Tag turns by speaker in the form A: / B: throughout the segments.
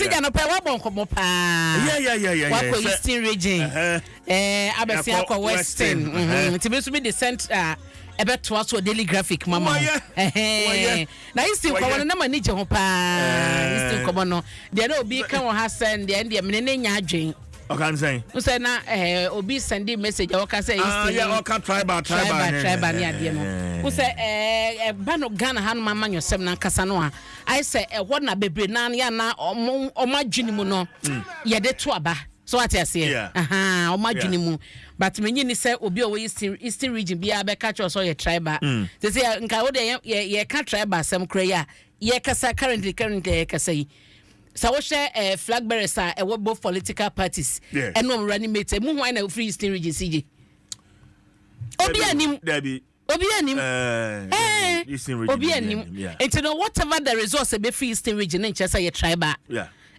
A: Sɛ anɔpɛ wabɔ nkɔmmɔ paa. Wakɔ Eastern Region, abɛsi akɔ Western, nti mi nso mi de Central ɛbɛtoa so Daily Graphic mama ho. Na Eastern nkɔmmɔ no na ma ni gye ho paa. Eastern nkɔmmɔ no deɛ, na obi ka wɔ ha sɛ deɛ mene ne nya adwen.
B: Ɔka nsɛn.
A: Sɛ na obi send message a wɔka sɛ
B: Eastern. Yɛ ɔka tribal.
A: Tribal, tribal ne adeɛ no sɛ ɛba no Ghana hanom amanyɔsɛm nankasa no a, ayɛ sɛ ɛhɔ na bebree naa yɛ ana ɔmo adwene mu no yɛde to aba so, wate aseɛ? Ɔmo adwene mu, but menyi ni sɛ obi a ɔwɔ Eastern Region biara bɛka kyerɛ sɛ ɔyɛ tribal. Te sɛ nka wo deɛ, yɛka tribal asɛm kora yi a yɛkasa currently yɛkasa yi, sɛ wohwɛ flag bearers a ɛwɔ both political parties ɛne ɔmo running mate, emu hwan na ofiri Eastern Region? Sigye obi anim.
B: Dabi.
A: Obi anim. Obi anim. Nti no, whatever the results ɛbɛfiri Eastern Region ne nkyɛn sɛ yɛ tribal,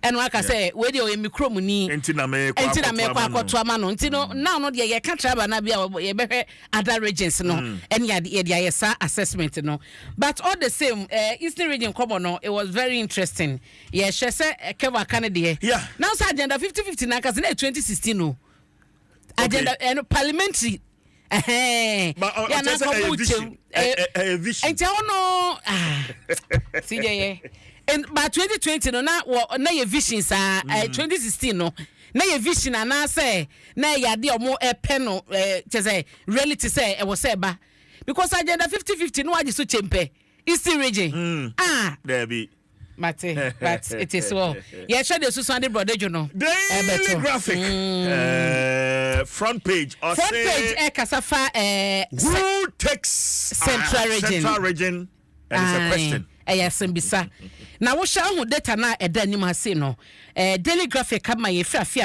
A: ɛno aka sɛ wei deɛ ɔyɛ mi kurom ni.
B: Nti na mɛkɔ.
A: Nti na mɛkɔ akɔto ama no. Nti no, now no deɛ, yɛka tribal na bi a yɛbɛhwɛ other regions no ɛne yɛde ayɛ saa assessment no. But all the same, Eastern Region kɔmɔ no, it was very interesting. Yɛhwɛ sɛ Kevin aka ne deɛ now sɛ Agenda 50-50 na ankasa na yɛ 2016 o agenda ɛno parliamentary.
B: Yà
A: na kɔ mu kyɛm. Nti ɛhɔ no si yɛ yɛ, but 2020 no na wɔ na yɛ vision saa. 2016 no na yɛ vision anaasɛ na yɛ adeɛ ɔmo ɛpɛ no, kyɛ sɛ reality sɛ ɛwɔ sɛ ɛba, because Agenda 50-50 no wagye so kyɛmpɛ Eastern Region. Ah.
B: Dabi.
A: Mate, but it is well. Yɛhwɛ de susu ade brɔdejo no.
B: Daily Graphic front page.
A: Front page ɛkasa fa.
B: Who takes
A: Central Region?
B: Central Region, and it's a question.
A: Ɛyɛ asɛmbisa. Na wohyɛ ahu data no a ɛda anim ase no, Daily Graphic ama yɛfiri afe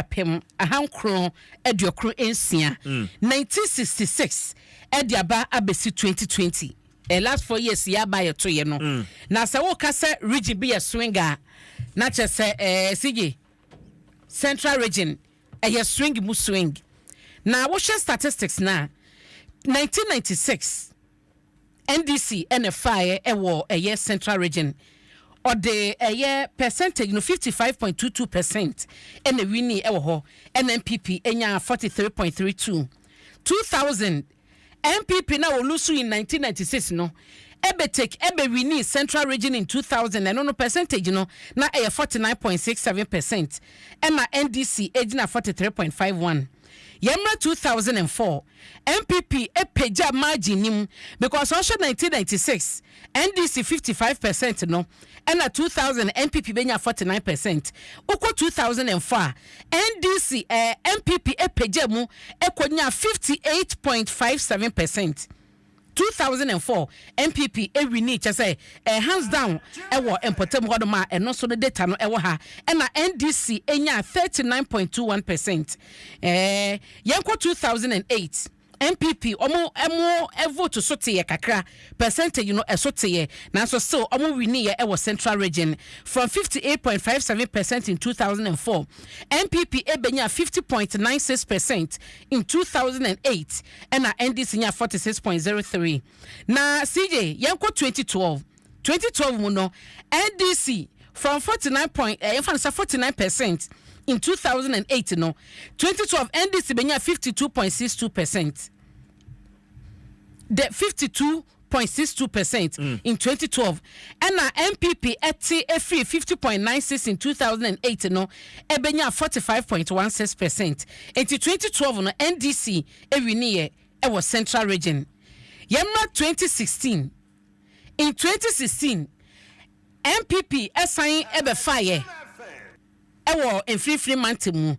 A: 1996 ɛde aba abɛsi 2020, last 4 years yɛ aba yɛto yɛ no. Na sɛ woka sɛ region bi yɛ swing a, na kyerɛ sɛ sigye Central Region ɛyɛ swing mu swing. Na wohyɛ statistics na 1996 NDC ɛna faeɛ ɛwɔ ɛyɛ Central Region, ɔde ɛyɛ percentage no 55.22% ɛna win ɛwɔ hɔ, ɛna NPP ɛnya 43.32. 2000, NPP na wɔ lose in 1996 no ɛbɛ take ɛbɛ win Central Region in 2000. Ɛno no percentage no na ɛyɛ 49.67%, ɛna NDC egyina 43.51. Yɛmmerɛ 2004, NPP apagya margin nim because ɔhyɛ 1996 NDC 55% no, ɛna 2000 NPP bɛnya 49%. Wokɔ 2004 a, ndc NPP apagya mu ɛkɔnya 58.57%. 2004 NPP e win, kyɛ sɛ hands down ɛwɔ mpɔtam hɔnom a ɛno nso no data no ɛwɔ ha, ɛna NDC enya 39.21%. Yɛnkɔ 2008, NPP ɔmo ɛmo vote so teɛ kakra, percentage no ɛso teɛ, nanso still ɔmo win yɛ ɛwɔ Central Region from 58.57% in 2004. NPP ebenya 50.96% in 2008, ɛna NDC nya 46.03. Na CJ, yɛnkɔ 2012. 2012 mu no, NDC from 49 point yɛmfa no sɛ 49% in 2008 no, 2012 NDC benya 52.62%, the 52.62% in 2012, ɛna NPP ɛte efiri 50.96 in 2008 no ɛbɛnya 45.16%. Nti 2012 no NDC e win yɛ ɛwɔ Central Region. Yɛmma 2016. In 2016, NPP ɛsan ɛbɛfa yɛ ɛwɔ Mfimfini Mantam mu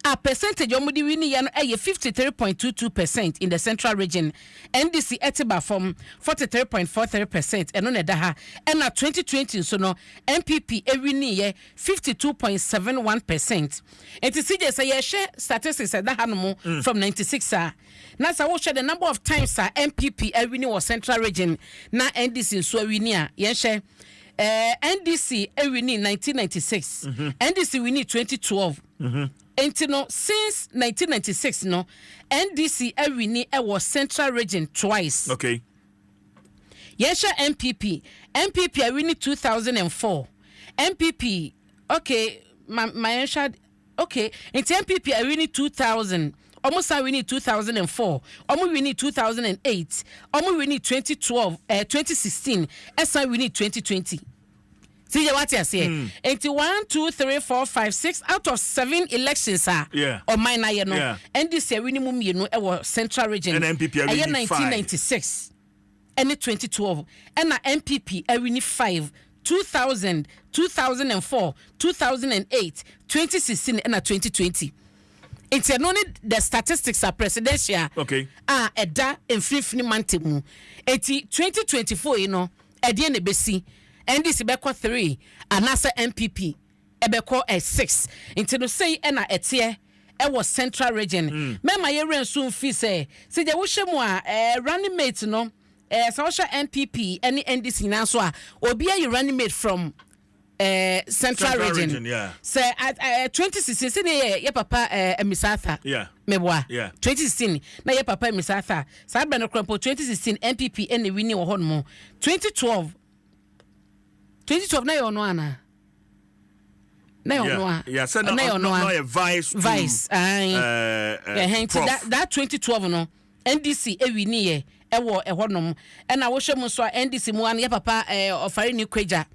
A: a percentage wɔn de win yɛ no ɛyɛ 53.22% in the Central Region. NDC ɛte ba fam 43.43%, ɛno na ɛda ha. Ɛna 2020 nso no, NPP e win yɛ 52.71%. Nti CJ, sɛ yɛhwɛ statistics ɛda ha no mu from 96 a, na sɛ wohwɛ the number of times a NPP a win wɔ Central Region na NDC nso a win a, yɛnhwɛ NDC e win 1996, NDC win 2012. Nti no, since 1996 no, NDC a win ɛwɔ Central Region twice. Yɛhwɛ NPP, NPP a win 2004, NPP, okay. Ma yɛnhwɛ. Okay, nti NPP awin 2000, ɔmo san win 2004, ɔmo win 2008, ɔmo win 2012, 2016, ɛsan win 2020. Ti yɛ wate aseɛ? Nti one, two, three, four, five, six out of seven elections a ɔman na yɛ no, NDC awin mu mmienu ɛwɔ Central Region.
B: Ɛna NPP awin
A: ɛyɛ
B: five.
A: 1996 ɛne 2012, ɛna NPP awin five: 2000, 2004, 2008, 2016 ɛna 2020. Nti ɛno ne the statistics are presidential a ɛda Mfimfini Mantam mu. Nti 2024 yi no, ɛdeɛ na ɛbɛsi? NDC bɛkɔ 3 anaasɛ NPP ɛbɛkɔ 6? Nti no sei ɛna ɛteɛ ɛwɔ Central Region. Mɛma yɛwerɛ nso mfi sɛ deɛ wohyɛ mu a, running mate no, sɛ wohyɛ NPP ne NDC nyinaa nso a, obi ayi running mate from Central,
B: Central
A: Region.
B: Region, yeah.
A: Sɛ 2016 sɛ ne yɛ papa Amissah-Arthur. Meboa?
B: Yeah.
A: 2016 na yɛ papa Amissah-Arthur. Saa berɛ no korɔ mpo, 2016 NPP ɛna win wɔ hɔ nom. 2012, 2012 na yɛ ɔno ana? Na yɛ ɔno a?
B: Yeah, sɛ na
A: Na yɛ ɔno
B: na
A: a.
B: Ɔyɛ vice to
A: Vice, aye. Ɛhɛn, nti
B: Prof.
A: that 2012 no, NDC ewin yɛ ɛwɔ ɛhɔ nom. Ɛna wohwɛ mu nso a, NDC mu ano yɛ papa Ɔfare ne Kwagya,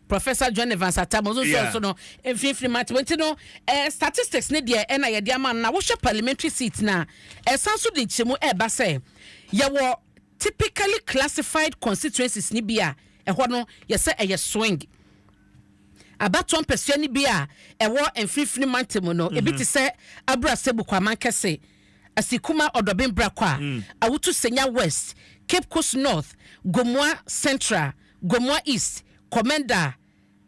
A: Professor John Evans Atta Mills nso nso no Mfimfini Mantam. Nti no statistics ne deɛ ɛna yɛde ama no. Na wohwɛ parliamentary seat na ɛsan so de nkyɛmu ɛɛba sɛ yɛwɔ typically classified constituencies ni bi a ɛhɔ no yɛsɛ ɛyɛ swing. Abatoɔ mpɛsua no bi a ɛwɔ Mfimfini Mantam no, ebi te sɛ Abura Kwaman Kɛse, Asikuma Ɔdɔben Brakwa, Awutu Senya West, Cape Coast North, Gomoa Central, Gomoa East, Komenda,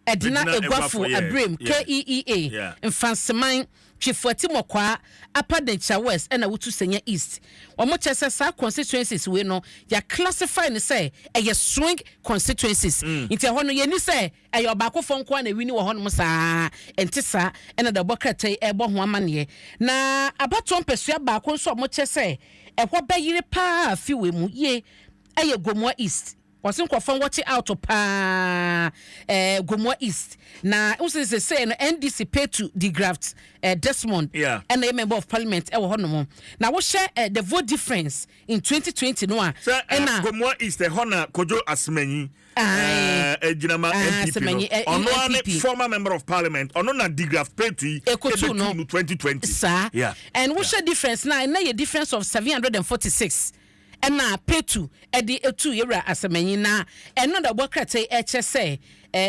A: Ɛdina
B: Edina
A: Eguafo,
B: Eguafo, yeah,
A: Abrem, KEEA, Mfanseman, Twifo Atti-Morkwa, Upper Denkyira West ɛna Awutu Senya East. Wɔn kyerɛ sɛ saa constituencies wei no, yɛ classify ne sɛ ɛyɛ swing constituencies. Nti ɛhɔ no yɛni sɛ ɛyɛ ɔbaakofo nko a na ewin wɔ hɔnom saa. Ɛnte saa. Ɛna dɛbɔ krataa yi ɛbɔ ho amaneɛ. Na abatoɔ mpɛsua baako nso a wɔn kyerɛ sɛ ɛhɔ bɛyere paa fi wɔ mu yie ɛyɛ Gomoa East. Wɔsi nkɔfɔ watch out paa. Gomoa East na nso sɛ no NDC Petu Degraft Desmond ɛna yɛ member of parliament ɛwɔ hɔnom. Na wohyɛ the vote difference in 2020 no a,
B: sɛ
A: ɛna
B: Gomoa East ɛhɔ na Kojo Asemanyi
A: Aye.
B: Gyinama
A: Ah,
B: NPP no.
A: Asemanyi,
B: Ɔno a ne
A: NPP.
B: former member of parliament, ɔno na Degraft Petu yi
A: Ekotu no.
B: ɛbɛtu no 2020.
A: Saa. And wohyɛ difference na ɛna yɛ difference of 746 ɛna Petu ɛde etu yɛwura Asɛmɛnyi. Na ɛno na ɛbɔ krataa yi ɛkyɛ sɛ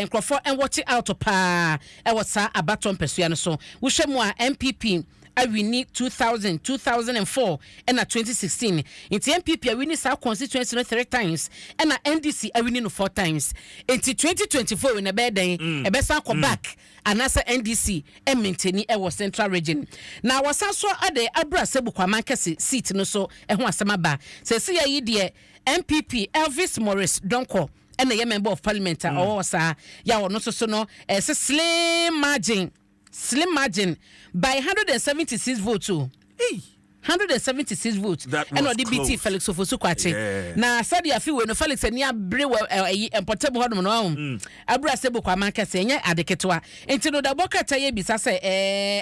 A: nkurɔfoɔ ɛnwatch out paa ɛwɔ saa abatɔ mpɛsua no so. Wohyɛ mu a, NPP awin 2000, 2004 ɛna 2016. Nti NPP awin saa constituency no three times, ɛna NDC awin no four times. Nti 2024 na ɛbɛyɛ dɛn? Ɛbɛsan akɔ back anaasɛ NDC ɛmaintain ɛwɔ Central Region? Na wɔsan so ade Abura Sɛbu Kwaman Kɛse seat no so ɛho asɛm aba sɛ ɛsi yɛ yi deɛ, NPP Elvis Morris Donko ɛna ɛyɛ member of parliament a ɔwɔ saa yɛ a ɔno nso so no ɛsɛ slim margin by 176 votes o.
B: Hey.
A: 176 votes
B: That
A: ɛna
B: was
A: ɔde beat
B: close.
A: Felix Ofosu Kwakye. Na sɛdeɛ afi wei no, Felix ani abere wɔ ɛyi mpɔtam hɔnom no ɔho Abura Sɛbu Kwaman Kɛse ɛnyɛ ade ketewa. Nti no dabɔ krataa yɛ bisa sɛ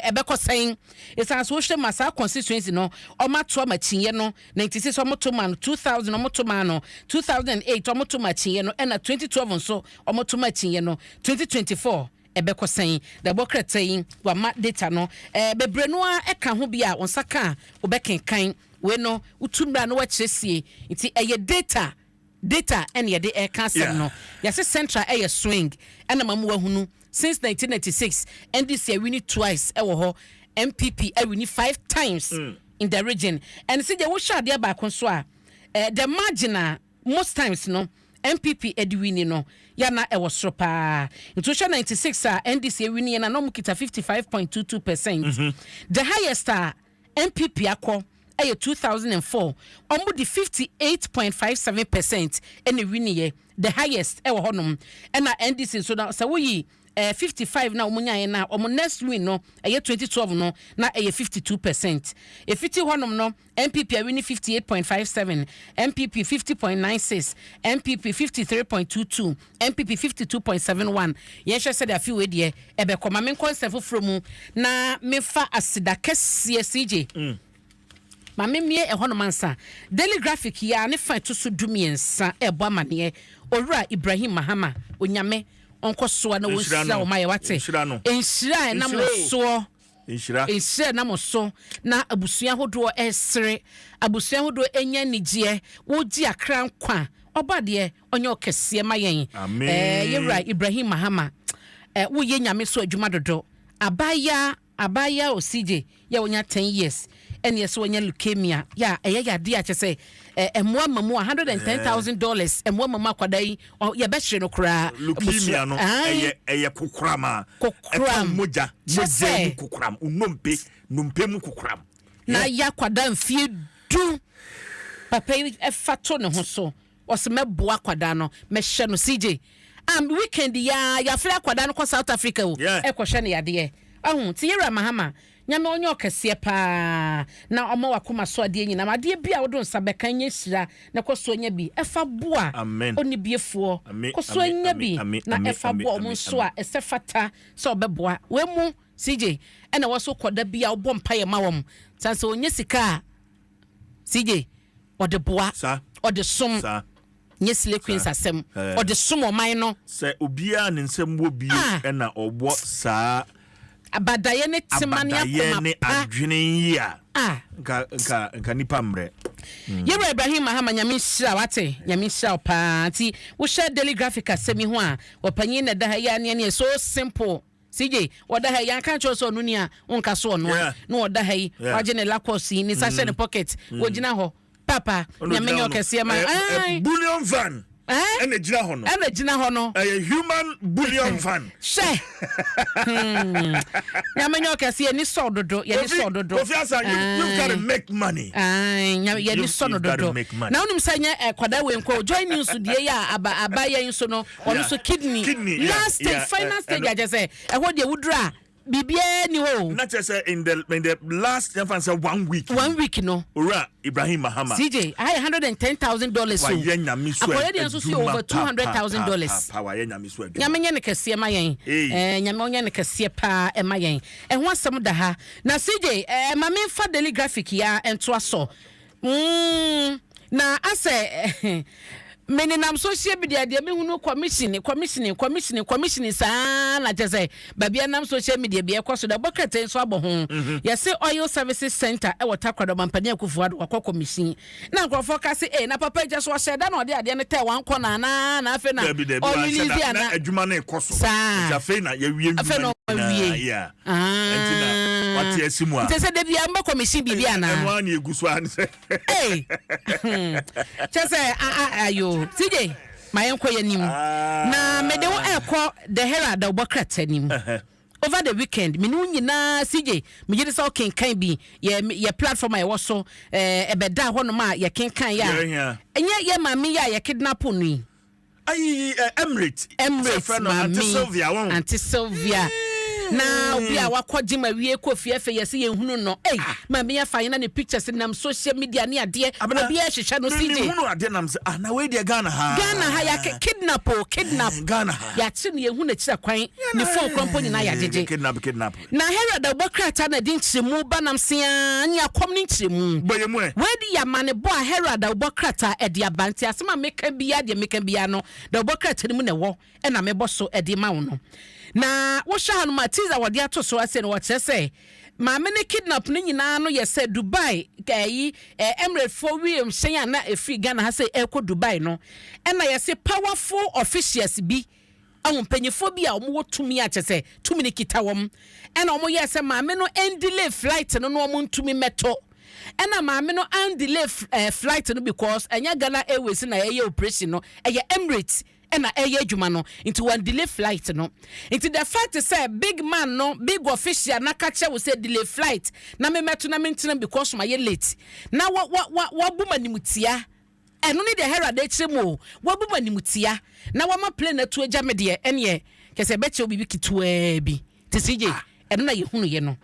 A: ɛbɛkɔ sɛn? Ɛsan so wohwɛ ma saa constituency no, ɔmo ato ama kyinyɛ no 96, ɔmo to ma no 2000, ɔmo to ma no 2008, ɔmo to ma kyinyɛ no, ɛna 2012 nso ɔmo to ma kyinyɛ no. 2024 ɛbɛkɔ sɛn? Dabɔ krataa yi wama data no bebree no a ɛka ho bi a wɔn nsa ka a wɔbɛkenkan wei no, wotu mmira no wɔakyerɛ sie. Nti ɛyɛ data ɛna yɛde ɛka asɛm no. Yɛsɛ Central ɛyɛ swing, ɛna ma mu wahunu since 1996 NDC awin twice ɛwɔ hɔ, NPP awin five times in the region. Ɛne sɛ deɛ wohyɛ adeɛ baako nso a, the margin a most times no NPP ɛde win no yana ɛwɔ soro paa. Nti wohwɛ 96 a NDC awin yɛ na ɔmo kita 55.22%. The highest a NPP akɔ ɛyɛ 2004, ɔmo de 58.57% ɛna win yɛ, the highest ɛwɔ hɔnom. Ɛna NDC nso na sɛ woyi 55 na wɔn nyaeɛ na wɔn next win no ɛyɛ 2012 no na ɛyɛ 52%. Efiti hɔnom no, NPP awin 58.57, NPP 50.96, NPP 53.22, NPP 52.71. Yɛnhwɛ sɛdeɛ afi wei deɛ ɛbɛkɔ. Ma menkɔ nsɛm foforɔ mu na mefa aseda kɛseɛ, CJ. Ma memmie ɛhɔnom ansa. Daily Graphic yi a ne fa ɛto so 13 ɛbɔ amanneɛ, Owura Ibrahim Mahama, Onyame ɔnkɔ soa na
B: Nhyira
A: wɔnhyira
B: no.
A: wo ma yɛ wate.
B: Nhyira no.
A: Nhyira a ɛnam
B: Nhyira o.
A: soɔ.
B: Nhyira.
A: Nhyira nam so na abusua ahodoɔ ɛresere, abusua ahodoɔ ɛnya anigyeɛ, wogye akra nkwa. Ɔba deɛ ɔnyɛ ɔkɛseɛ ma yɛn.
B: Amen.
A: Yɛwura Ibrahim Mahama, woyɛ Nyame so adwuma dodo. Abaya abaya osigye yɛ wonya 10 years ɛne ɛsɛ wɔnya leukemia yɛ a ɛyɛ yadeɛ a kyɛ sɛ ɛmmoa ma mu a $110,000 ɛmmoa ma mu akwadaa yi yɛbɛhyere no koraa.
B: Leukemia no
A: Ae.
B: ɛyɛ kokoram a
A: Kokoram.
B: ɛka mogya
A: Kyɛ
B: mogya
A: sɛ-
B: mu kokoram, nnompe nnompe mu kokoram.
A: Na yɛ akwadaa mfie 10, papa yi ɛfa to ne ho so, ɔsɛ mɛboa akwadaa no, mɛhyɛ no. CJ, weekend yaa yɛafrɛ akwadaa no kɔ South Africa o. Ɛkɔhwɛ no yadeɛ ɔho. Nti yɛwura Mahama, Nyame ɔnyɛ ɔkɛseɛ paa na ɔma wakoma so adeɛ nyinaa, adeɛ bi a wode nsa bɛka nyɛ hyira na kɔ so anya bi ɛfa boa
B: Amen.
A: ɔnibiefoɔ.
B: Amen,
A: Kɔ so
B: amen,
A: anya
B: amen,
A: bi
B: amen,
A: na
B: amen,
A: ɛfa
B: amen,
A: boa ɔmo
B: amen,
A: nso a ɛsɛ fata sɛ ɔbɛboa wei mu. CJ, ɛna wɔ so kɔda bi a wobɔ mpayɛ ma wɔm sane sɛ ɔnyɛ sika a, CJ, ɔde boa,
B: Saa.
A: ɔde som.
B: Saa.
A: Nyɛ slay queens asɛm. Ɔde som ɔman no.
B: Sɛ obiara ne nsɛm wɔ bie
A: Ah.
B: ɛna ɔwɔ saa
A: abadayɛ ne tema ne
B: abadayɛ
A: akoma
B: ne
A: pa
B: adwene yi a
A: a
B: nka nipa mmerɛ.
A: Yɛwura Ibrahim Mahama, Nyame nhyira wate, Nyame nhyira wo paa. Nti wohyɛ Daily Graphic asɛm yi ho a, wɔpanyin na ɛda ha yi aneɛ neɛ so simple. CJ, wɔda ha yi, yɛnka nkyerɛ sɛ ɔno ni a wonka so ɔno a na wɔda ha yi. Wagye ne Lacoste yi, ne nsa hyɛ ne pocket, wɔgyina hɔ papa.
B: Ɔno
A: Nyame
B: gyina
A: nyɛ
B: hɔ no.
A: ɔkɛseɛ ma Ai.
B: Bullion van
A: Eh?
B: ɛna gyina hɔ no.
A: Ɛna gyina hɔ no.
B: Ɛyɛ human bullion van.
A: Hyɛ. Nyame nyɛ ɔkɛseɛ, yɛni sɔɔ dodo, yɛni sɔɔ dodo.
B: Kofi Asa, you've got to make money.
A: Aye, yɛni sɔ no
B: You've gotta
A: dodo.
B: make money.
A: Na wonim sɛ nyɛ kwadaa wei nkɔ Joy News deɛ yi a aba aba yɛn nso no, ɔno nso kidney
B: Kidney,
A: last stage, final stage, agyɛ sɛ ɛhɔ deɛ woduru a biribiara ni hɔ o.
B: Na kyerɛ sɛ in the last, yɛmfa n sɛ one week,
A: One week no,
B: Owura Ibrahim Mahama
A: CJ, ayɛ $110,000 o.
B: Wayɛ Nyame so
A: Akɔyɛ deɛ nso so yɛ
B: adwuma
A: over $200,000.
B: pa, pa, pa, wayɛ Nyame so adwuma.
A: Nyame nyɛ ne kɛseɛ ma yɛn.
B: Ei.
A: Nyame ɔnyɛ ne kɛseɛ paa ɛma yɛn. Ɛho asɛm da ha na CJ, ma memfa Daily Graphic yi a ɛntoa so. Na asɛ menenam social media deɛ, mehunu commission, commission, commission, commission saa na kyɛ sɛ baabi anam social media bi ɛkɔ so da bɔ krataa nso abɔ ho. Yɛse Oil Services Center ɛwɔ Takoradi, Ɔmampanin Akufo Addo wakɔ commission na nkurɔfoɔ ka se, na papa agya so ɔhyɛ da na ɔde adeɛ no tɛ wankɔ na anaa na afei na
B: Dabi, dabi, wanhyɛ
A: ɔrelease
B: da. Na
A: ana
B: adwuma no ɛkɔ so.
A: Saa.
B: Nti afei na yɛwie
A: Afei na
B: nnwuma no
A: ɔmawie.
B: nyinaa, yeah. Nti na wate asi mu a
A: Nti sɛ da bia mbɛ commission biribi
B: ɛno
A: anaa?
B: ara na ɛgu so a ne sɛ
A: Ei, kyɛ sɛ ayo, CJ, ma yɛnkɔ yɛ nim.
B: Ah.
A: Na mede wo ɛkɔ The Herald a wobɔ krataa nim. Over the weekend mene wo nyinaa, CJ, megye de sɛ wokenkan bi yɛ yɛ platform a yɛwɔ so, ɛbɛda hɔnom a yɛkenkan yɛ a
B: Yɛhia.
A: ɛnyɛ yɛ maame yi a yɛkidnap no yi.
B: Ayi, Emirate.
A: Emirates.
B: Sɛ frɛ no Auntie
A: Maame
B: Sylvia wɔn.
A: Auntie Sylvia na obi a wakɔ gym awie kɔ fie afei yɛsɛ yɛhunu no. Ei, maame yɛ fa yɛn na ne pictures nam social media ne adeɛ.
B: Abena,
A: obiara hyehyɛ no. CJ,
B: mehunu adeɛ nam sɛ, ah, na wei deɛ Ghana ha.
A: Ghana ha yɛakɛ kidnap o, kidnap.
B: Ghana ha.
A: Yɛakye no, yɛhu n'akyira kwan, ne phone korɔ mpo nyinaa yɛagyegye.
B: Kidnap, kidnap.
A: Na Herald a wɔbɔ krataa na de nkyerɛmu ba nam sea ne akɔm ne nkyerɛmu.
B: Bɔyɛ mu ɛ.
A: Wadi yɛ amanebɔ a Herald a wɔbɔ krataa ɛde aba. Nti asɛm a meka biara deɛ, meka biara no da wɔbɔ krataa no mu na ɛwɔ, ɛna mebɔ so ɛde ma wo no. Na wohwɛ ha no ma teaser wɔde ato so ase no, wɔkyerɛ sɛ maame ne kidnap no nyinaa no yɛ sɛ Dubai ɛyi Emirates fo wiemhyɛn a na ɛfiri Ghana ha sɛ ɛrekɔ Dubai no, ɛna yɛsɛ powerful officials bi ahu mpanyinfoɔ bi a wɔwɔ tumi a kyɛ sɛ tumi no kita wɔn, ɛna wɔn yɛ sɛ maame no ɛndelay flight no na wɔn ntumi mɛtɔ. Ɛna maame no andelay flight no because ɛnyɛ Ghana Airways na ɛyɛ operation no, ɛyɛ Emirates ɛna ɛyɛ adwuma no, nti wɔn delay flight no. Nti the fact sɛ big man no, big official n'aka kyerɛ wo sɛ delay flight na mɛmɛto na mentena because ma yɛ late na wa wa wa wabu ma nimutia. Ɛno ne deɛ Herald akyerɛ mu o. Wabu ma nimutia na wama plane atu agya me deɛ, ɛneɛ Kyɛ sɛ ɛbɛkyerɛ wo biribi ketewaa bi. Nti CJ, ɛno na yɛhunuiɛ no.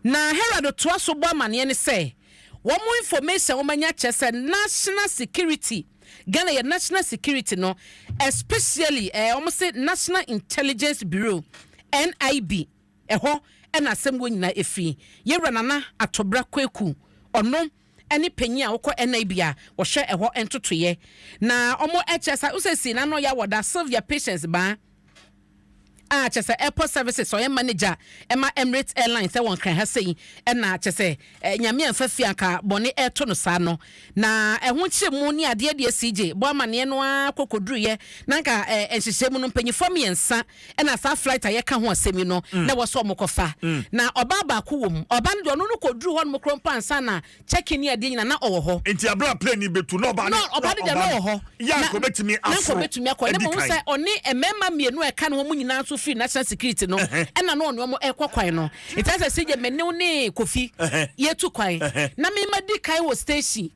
A: Na Herald toa so bɔ amaneɛ no sɛ, wɔn information a wɔanya kyerɛ sɛ national security, Ghana yɛ national security no, especially eh, wɔn se National Intelligence Bureau, NIB, ɛhɔ ɛna asɛm wɔ nyinaa ɛfiri. Yɛwura Nana Atobra Kweku, ɔno ɛne panyin a wɔkɔ NIB a wɔhwɛ ɛhɔ ntotoyɛ. Na wɔn ɛkyerɛ sɛ, wosɛ si n'ano yɛ awɔda Sylvia Patience Baa, a kyerɛ sɛ airport services ɔyɛ manager ɛma Emirates Airlines ɛwɔ Nkran ha sɛyi, ɛna kyerɛ sɛ Nyame amfa fie anka bɔne ɛto no saa no. Na ɛho nkyerɛmu ne adeɛ deɛ CJ bɔ amaneɛ no ara kɔkɔduruyɛ na nka nhyehyɛ mu no, mpanyinfoɔ mmiɛnsa ɛna saa flight a yɛka ho asɛm yi no na ɛwɔ sɛ ɔmo kɔfa, na ɔbaa baako wɔ mu. Ɔbaa no deɛ, ɔno no kɔduru hɔ nom koro mpo ansa na check-in ne adeɛ nyina na ɔwɔ hɔ.
B: Nti abira plane ni betu na ɔbaa
A: no, ɔbaa no deɛ na ɔwɔ hɔ.
B: Yɛ anka obetumi
A: na nka obetumi akɔ ne mo sɛ ɔne mmarima mmienu a ɛka ne ho mu nyinaa nso firi national security no, ɛna na ɔne wɔn ɛkɔ kwan no. Nti asɛ sɛ gye mene ne Kofi yɛtu kwan na mema di kan wɔ station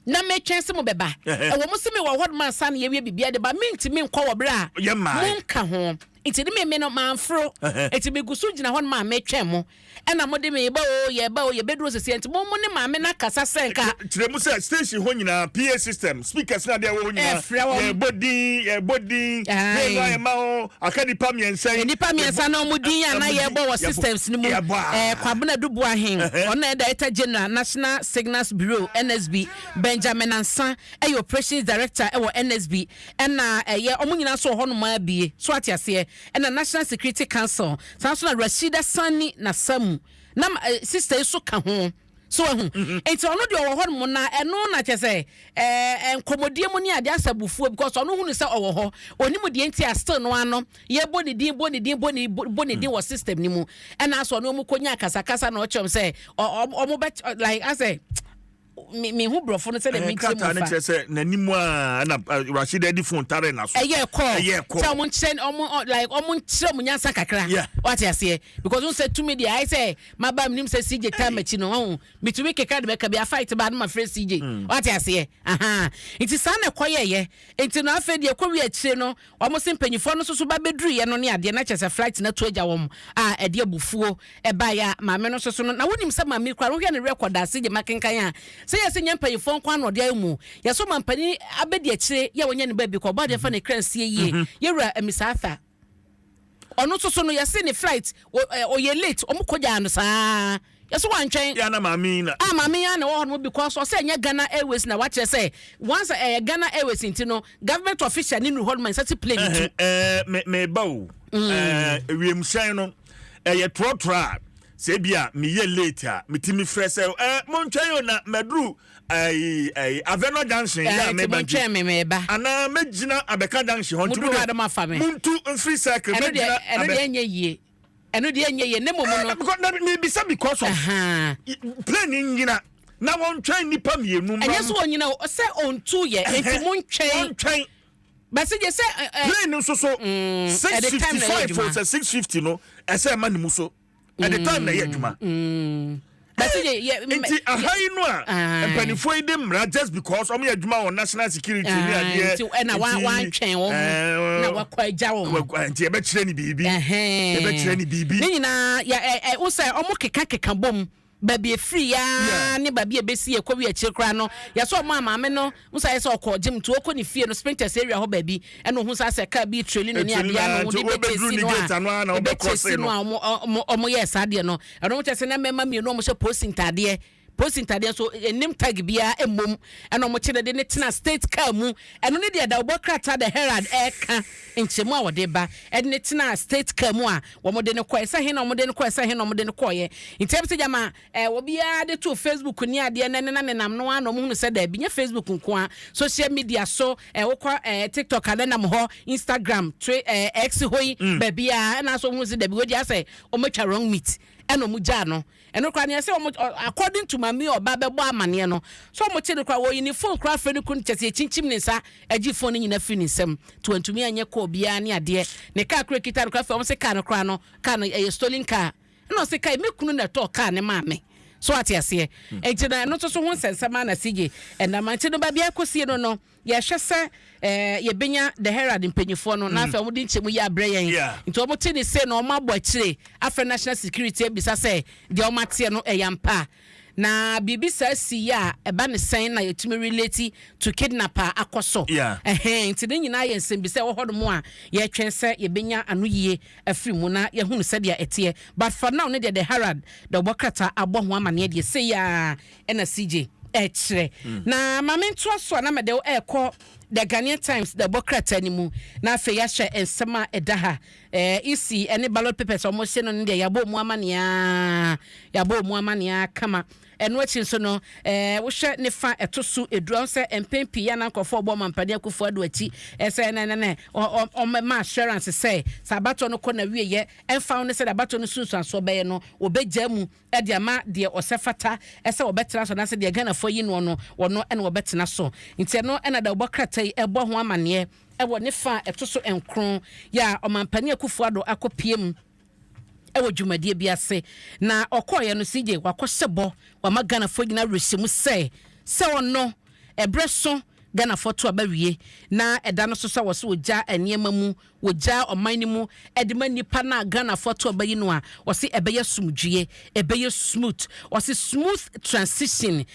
A: na metwɛn sɛ mo bɛba, ɛwɔ mo sɛ mewɔ hɔ nom ansa na yɛwie biribiara de ba, mentumi nkɔ wɔ berɛ a monka ho. Nti ne meme no mamforo, nti megu so gyina hɔ nom a metwɛn mo, ɛna mode me ba o, yɛba o, yɛbɛduru sisi. Nti mo ne maame no akasa sɛ nka
B: kyerɛ mu sɛ station hɔ nyinaa PA system, speakers na deɛ ɛwɔ hɔ nyinaa
A: ɛfrɛ wɔn.
B: Yɛbɔ din, yɛbɔ din plane no ayɛ ma hɔ aka nipa mmiɛnsa yi.
A: Nipa mmiɛnsa na ɔmo din a na yɛbɔ wɔ systems no mu.
B: Yɛbɔ a.
A: Kwabena Dubuahen, ɔno na yɛ Director General, National Signals Bureau, NSB. Benjamin Ansa ɛyɛ Operations Director ɛwɔ NSB, ɛna ɛyɛ ɔmo nyinaa nso wɔ hɔnom abie so ate aseɛ. Ɛna National Security Council saa nso na Rashida Sani Nasamu na sister yi so ka ho so ahu. Nti ɔno deɛ ɔwɔ hɔnom na ɛno na kyɛ sɛ nkɔmmɔdie mu ne adeɛ asɛ abufuo, because ɔno hunu sɛ ɔwɔ hɔ, onim deɛ nti a still no ano yɛbɔ ne din, bɔ ne din, bɔ ne din wɔ system ne mu. Ɛna asɔ ɔno ɔmo kɔnya kasakasa na ɔkyerɛ sɛ ɔmo bɛ like asɛ me hu borɔfo no sɛdeɛ menkyerɛ
B: mu
A: fa.
B: No kyerɛ sɛ n'anim a na Rashid de phone tare na so.
A: Ɛyɛ kɔ
B: ɛyɛ kɔ
A: sɛ ɔmo nkyerɛ ɔmo like ɔmo nkyerɛ ɔmo nyansa kakra, wate aseɛ? Because n sɛ tumi deɛ ayɛ sɛ maba menim sɛ CJ time akyi no ɔho metumi keka de bɛka bi a fight ba no ma frɛ CJ, wate aseɛ? Aha, nti saa na ɛkɔ yɛyɛ. Nti no afei deɛ ɛkɔ wi akyire no, wɔn se mpanyinfoɔ no nso so ba bɛduruyɛ no ne adeɛ na kyerɛ sɛ flight no ato agya wɔn a ɛde abufuo ɛbaeɛ a maame no nso so no. Na wonim sɛ maame kora no, wohwɛ ne record ase gye makenkan a sɛ yɛ sɛ nyɛ mpanyinfoɔ nko ano ɔde ayɛ mu yɛsɔ ma mpanin abɛdi akyire yɛ wɔnyɛ ne baabi kɔ ɔbɔ adeɛ fa ne kra nsie yie. Yɛwura Amissah Arthur, ɔno nso so no, yɛse ne flight ɔyɛ late, ɔmo kɔgyaa no saa, yɛsɛ wantwɛn.
B: Yɛ na maame na
A: a maame ya na ɛwɔ hɔ no, because ɔsɛ ɛnyɛ Ghana Airways na wakyerɛ sɛ once ɛyɛ Ghana Airways nti no, government official ne nu hɔ no ma nsa si plane tu.
B: Me me ba o, wiemhyɛn no ɛyɛ trɔtrɔ a, sɛ ebi a meyɛ late a, metumi frɛ sɛ montwɛn o, na maduru ɛyi ɛyi Avenor Junction yɛ a meba.
A: Nti montwɛn me, meba.
B: Anaa mɛgyina Abɛka Junction hɔ, nti
A: mo do ma fa me.
B: Muntu mfiri circle.
A: Ɛno deɛ, ɛno deɛ ɛnyɛ yie, ɛno deɛ ɛnyɛ yie ne mo mu no.
B: Because na mebisa because of plane nyina na wɔntwɛn nipa mmienu.
A: Ɛnyɛ so wɔnyina o, sɛ ɔntu yɛ nti montwɛn.
B: Wɔntwɛn.
A: Bɛsi gye sɛ ɛ
B: Plane nso so 6:55 o, sɛ 6:50 no ɛsɛ ɛma ne mu so, ɛde time na ɛyɛ adwuma.
A: Bɛsi gye yɛ.
B: Nti aha yi no a mpanimfoɔ yi de mmara just because ɔmo yɛ adwuma wɔ national security ne adeɛ.
A: Nti ɛna wantwɛn wɔn na wakɔ agya wɔn.
B: Nti yɛbɛkyerɛ ne biribi, yɛbɛkyerɛ ne biribi.
A: Ne nyinaa yɛ ɛ ɛ wosɛ ɔmo keka keka bom baabi efiri yaa ne baabi ebesi ekɔ wi akyire koraa no, yɛsɛ ɔmo a maame no nsa yɛ sɛ ɔkɔ gym nti ɔkɔ ne fie no, Spintex area hɔ baabi, ɛna ohun sa sɛ kaa bi trailing no ne adeɛ ano de bɛkyɛ si no a ɛbɛkyɛ si no a ɔmo yɛ saa adeɛ no. Ɛno mo kyɛ sɛ na mmarima mmienu ɔmo hyɛ polisi ntaadeɛ nso enim tag biara emom, ɛna ɔmo kyerɛ de ne tena state car mu. Ɛno ne deɛ dawubɔ krataa The Herald ɛɛka nkyɛmu a wɔde ba, ɛde ne tena state car mu a wɔn de ne kɔɛ sɛ hen na wɔn de ne kɔɛ, sɛ hen na wɔn de ne kɔɛ. Nti ɛbi sɛ gyama obiara de to Facebook ne adeɛ na ne nenam no a na wɔn hunu sɛ dɛbi nye Facebook nko a, social media so wokɔ TikTok a nenam hɔ, Instagram, twe X hɔ yi baabi a, ɛna so wɔn hunu sɛ dɛbi wɔdi asɛ wɔn atwa wrong meat, ɛna wɔn gyaa no. Ɛno koraa neɛ sɛ wɔn, according to maame ɔba bɛbɔ amaneɛ no so, wɔn kye no koraa wɔyi ne phone koraa fɛ ne kunu kyɛ sɛ yɛkyinkyim ne nsa agye phone no nyinaa firi ne nsam to wɔntumi anyɛ kɔɔ biara ne adeɛ. Ne car koraa kita no koraa fɛ wɔn sɛ car no koraa no, car no ɛyɛ stolen car, ɛna ɔsɛ car me kunu na ɛtɔɔ car ne maame. So ate aseɛ? Nti na ɛno nso so ho nsɛnsɛm a na CJ ɛnam. Nti no baabi akɔsie no, yɛhwɛ sɛ yɛbɛnya The Herald mpanyinfoɔ no na afei wɔn de nkyɛmu yi abrɛ yɛn. Nti wɔn te ne se na wɔn abɔ akyire afɛ national security ebisa sɛ deɛ wɔn ateɛ no ɛyɛ ampa, na biribi saa si yi a, ɛba ne sɛn na yɛtumi relate to kidnap a akɔ so? Ɛhɛn, nti ne nyinaa yɛ nsɛmbisa ɛwɔ hɔnom a yɛtwɛn sɛ yɛbɛnya ano yie afiri mu na yɛhunu sɛdeɛ ɛteɛ. But for now ne deɛ, The Herald de ɔbɔ krataa abɔ ho amanneɛ deɛ sei a ɛna CJ ɛkyerɛ. Na maame ntoa so a, na mɛde ɛrekɔ The Ghanaian Times de ɔbɔ krataa no mu, na afei yɛahyɛ nsɛm a ɛda ha. EC ɛne ballot papers a wɔhyɛ no no deɛ, yɛabɔ mu amanneɛ, yɛabɔ mu amanneɛ kama. Ɛno akyi nso no, wohwɛ ne fa ɛto so 10 ahu sɛ mpɛn pii yɛ na nkurɔfoɔ ɔbɔ ɔmampanin Akufo Addo akyi ɛsɛ nɛnɛnɛ ɔmɛma assurance sɛ abatoɔ no kɔ na wieyɛ, ɛmfa ho ne sɛ abatoɔ no sunsuansoɔ bɛyɛ no, wɔbɛgya mu ɛde ama deɛ ɔsɛ fata ɛsɛ wɔbɛtena so, anaasɛ deɛ Ghanafoɔ yi noɔ no, wɔno ɛna wɔbɛtena so. Nti ɛno ɛna da wɔbɔ krataa yi ɛbɔ ho amanneɛ ɛwɔ ne fa ɛto so 9 yɛ a ɔmampanin Akufo Addo akɔpie mu ɛwɔ dwumadie bi ase. Na ɔkɔɔyɛ no, CJ, wakɔhyɛ bɔ wama Ghanafoɔ nyinaa rehyɛ mu sɛ ɔno ɛberɛ so Ghanafoɔ to aba wie na ɛda no so sɛ wɔ so wɔgya nneɛma mu, wɔgya ɔman no mu ɛde ma nipa no a Ghanafoɔ to aba yi no a, wɔsi ɛbɛyɛ sumdue, ɛbɛyɛ smooth, wɔsi smooth transition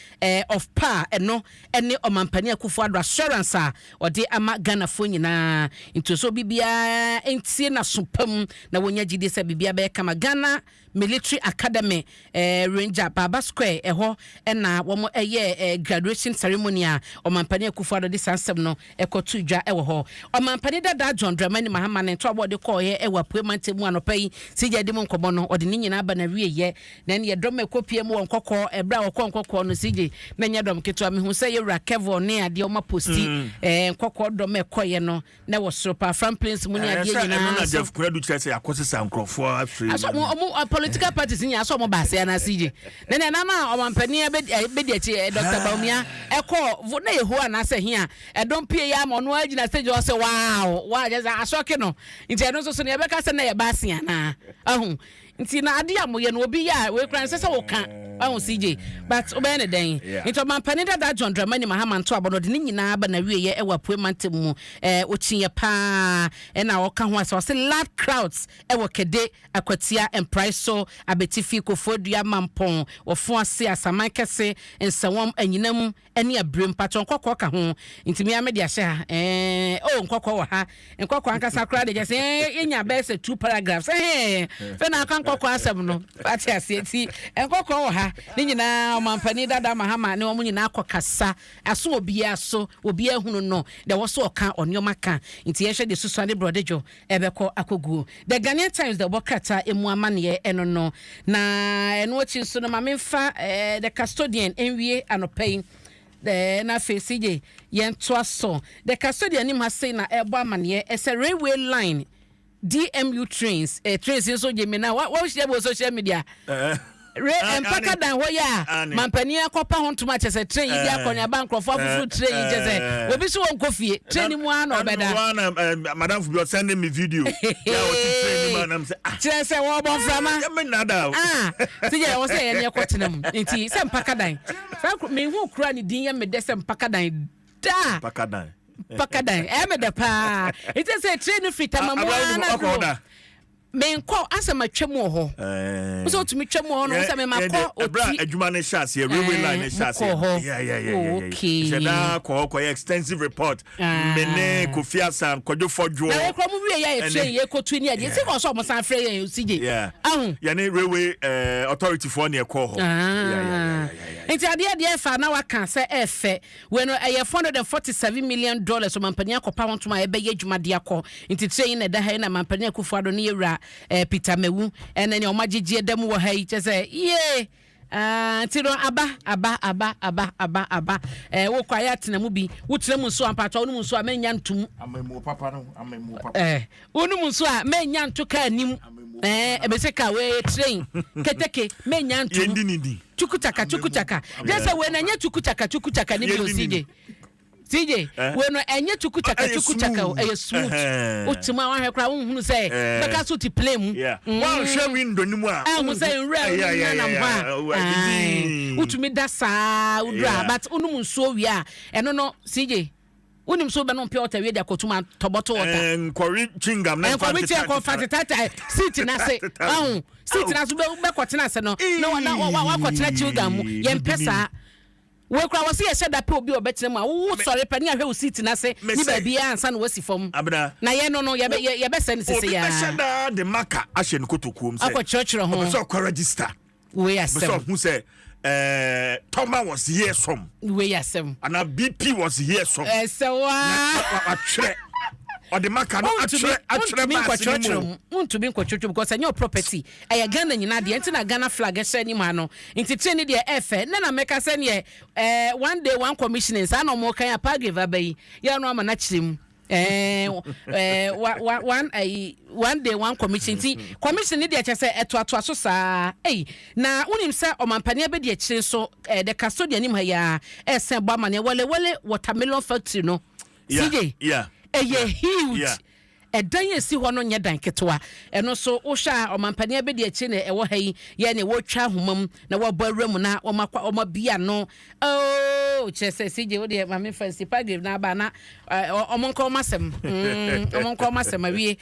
A: of power. Ɛno ɛne ɔmampanin Akufo Addo assurance a ɔde ama Ghanafoɔ nyinaa. Nti so biribiara ntie n'aso pam na wɔnya gyidie sɛ biribiara bɛyɛ kama. Ghana Military Academy, Ranger Baba Square ɛhɔ ɛna wɔn ɛyɛ graduation ceremony a ɔmampanin Akufo Addo de saa nsɛm no ɛkɔto dwa ɛwɔ hɔ. Ɔmampanin dada John Dramani Mahama ne nto a wɔde kɔɔyɛ ɛwɔ Apue mantam mu anɔpa yi, sigya di mu nkɔmɔ no, ɔde ne nyinaa ba na wie yɛ na ɛne yɛdɔm ɛkɔpie mu wɔ Nkɔkɔɔ. Ɛberɛ a wɔkɔ Nkɔkɔɔ no, sigye na nyɛ dɔm ketewa. Mehu sɛ yɛwura Kevin ne adeɛ ɔma post Nkɔkɔɔ dɔm ɛkɔyɛ no na wɔ soro pa Afram Plains mu ne adeɛ
B: nyinaa. Ɛno na
A: Jeff
B: Kunadu kyerɛ sɛ yɛakɔ sesa nkurɔfoɔ afiri.
A: Asɔ ɔmo political parties nyinaa asɔ ɔmo baase ana CJ na ne nana ɔmampanin bɛdi akyi, Dr Bawumia, ɛkɔ na yɛ anaasɛ hia ɛdɔm pie yɛ ama ɔno agyina stage ɔsɛ wow wow, kyɛ sɛ asɔke no. Nti ɛno nso so no, yɛbɛka sɛ na yɛ baase anaa ahu. Nti na adeɛ a moyɛ no, obi yɛ a wei kura nsɛ sɛ woka ahu CJ, but wobɛyɛ ne dɛn? Nti ɔmampanin dada John Dramani Mahama nto abɔ no, ɔde ne nyinaa ba na wieɛ ɛwɔ Apue mantam mu. Ɔkyinyɛ paa ɛna ɔka ho asɛ ɔsɛ large crowds ɛwɔ Kɛde, Akwatia, Mprae so, Abetifi, Koforidua, Mampɔn, Wɔfo ase, Asaman Kɛse, Nsawam, Anyinam ɛne Abirem. Mpatwɔ, Nkɔkɔɔ ka ho. Nti mmea me de ahyɛ ha. O Nkɔkɔɔ wɔ ha, Nkɔkɔɔ ankasa koraa de kyɛ sɛ yɛnya bɛyɛ sɛ two paragraphs fɛ na aka Nkɔkɔɔ asɛm no ate aseɛ. Nti Nkɔkɔɔ wɔ ha ne nyinaa, ɔmampanin dada Mahama ne wɔn nyinaa kɔ kasa aso, obiara so obiara hunu no deɛ wɔ so ɔka ɔnneɛma ka. Nti yɛhwɛ de susua ne borɔde ɛbɛkɔ akɔguo. The Ghanaian Times de ɔbɔ krataa emu amanneɛ ɛno no. Na ɛno akyi nso no, maame nfa The Custodian nwie anɔpa yi na afei CJ yɛntoa so. The Custodian anim ha sei na ɛbɔ amanneɛ ɛsɛ railway line DMU trains, trains nso gye mi na wɔhyia bi wɔ social media. Re mpaka dan hɔ yi a mampanin akɔpa ho ntoma kyɛ sɛ train yi di akɔneaba, nkurɔfoɔ afoforɔ train yi kyɛ sɛ obi so wɔn nkɔ fie, train mu ara na ɔbɛda.
B: Madam bi ɔsɛnde mi video yà ɔti train mu anam sɛ ah.
A: Kyerɛ sɛ wɔbɔ nframa.
B: Yɛ mi nada o.
A: Ah, ti yɛ wɔ sɛ yɛ ne ɛkɔ tena mu. Nti sɛ mpaka dan saa mehu kura ne din yɛ me dɛ sɛ mpaka dan daa.
B: Mpaka dan.
A: Mpaka dan ɛyɛ me dɛ paa. Nti sɛ train no firi Tamamu ara na do menkɔ asɛ matwa mu wɔ hɔ wosɛ wotumi twa mu wɔ hɔ no wosɛ memakɔ.
B: Oti adwuma no hyɛ aseɛ, railway line no hyɛ
A: aseɛ.
B: Okay. Hyɛ daa kɔ hɔ kɔyɛ extensive report, me ne Kofi Asan, Kwadwo Fɔdwoɔ.
A: Na yɛkura mu wie yɛ train yɛ kɔtu ni adeɛ sɛ kɔ sɛ ɔmo san frɛ yɛn osigye ahu.
B: Yɛne railway authority foɔ ne ɛkɔɔ
A: hɔ. Nti adeɛ deɛ ɛfa na waka sɛ ɛfɛ wei no ɛyɛ $447 million ɔmampanin akɔpa ho ntoma a ɛbɛyɛ adwumadeɛ akɔ. Nti train yi na ɛda ha yi na mampanin Akufo Addo ne yɛwura Peter Mewu ɛna nea ɔmo agyegye da mu wɔ ha yi kyɛ sɛ yie. Nti no aba aba aba aba aba aba wokɔ ayɛ atena mu bi, wotena mu nso ampatwa wonom nso a mɛnya ntom.
B: Amamuo papa no, amamuo papa.
A: Wonom nso a mɛnya nto kaa nim ɛbɛsɛ kaa wei train keteke mɛnya ntom.
B: Yɛndi ni di.
A: Tukutaka tukutaka gye sɛ wei na nyɛ tukutaka tukutaka ne bi osi gye. TJ, wei no ɛnyɛ tuku chaka tuku chaka o, ɛyɛ smooth. Wote mu a woahwɛ koraa wonhunu sɛ bɛka so te plane mu.
B: Woanhwɛ window no mu a.
A: Ɛhu sɛ nwura no nam hɔ a. Wotumi da saa woduru a, but wonom nsuo wie a, ɛno no CJ, wonim sɛ wobɛnom pure water wie de akɔtum atɔ bottle water.
B: Nkɔwe chewing gum na
A: nfa nteta. Nkɔwe nfa tetata seat no ase. Wahu seat no ase wobɛkɔtena ase no na wakɔtena chewing gum mu. Yɛmpɛ saa. Wei koraa wɔse yɛhyɛ da pɛ obi a ɔbɛtena mu a wo sɔre pɛ ne ahwɛ wo seat no ase ne baabiara ansa na wasi fam. Na yɛn no no yɛbɛsɛ no sese yaa.
B: Obi bɛhyɛ da de maka ahyɛ ne kotokuom sɛ
A: akɔkyerɛkyerɛ ho.
B: Ɔpɛ sɛ ɔkɔ register.
A: Wei asɛm.
B: Ɔpɛ sɛ ɔhu sɛ Tɔma was here some.
A: Wei asɛm.
B: Ana BP was here some.
A: Ɛsɛ waa.
B: Watwerɛ. Ɔde maka no atwerɛ atwerɛ baasi no mu.
A: Wontumi nkɔtwotwo because ɛnyɛ wo property. Ɛyɛ Ghana nyinaa deɛ nti na Ghana flag hyɛ anim ha no. Nti train no deɛ ɛfɛ. Nnɛ na mɛka sɛ neɛ eh, one day one commissioning saa na ɔmo kan a Palgrave aba yi. Yɛ no ama no akyerɛ mu. Eh, eh, wa, wa, one, eh, one day one commission nti commission ne deɛ kyɛ sɛ ɛtoatoa so saa. Ei, na wonim sɛ ɔmampanin abɛdi akyire nso eh, the custodian anim ha yi ara ɛsɛn bɔ amaneɛ Wale Wale watermelon factory no. CJ, ɛyɛ huge. Ɛdan a ɛsi hɔ no nyɛ dan ketewa. Ɛno nso, wohwɛ a, ɔmampanin abadiakyire na ɛwɔ ha yi, yɛ nea wɔretwa ahoma mu na wɔabɔ awura mu na wɔakɔ wɔabue ano. Oh, kyerɛ sɛ CJ, wo deɛ ma memfa nsi Palgrave na aba na wɔn nka wɔn asɛm. Mm, wɔn nka wɔn asɛm awie.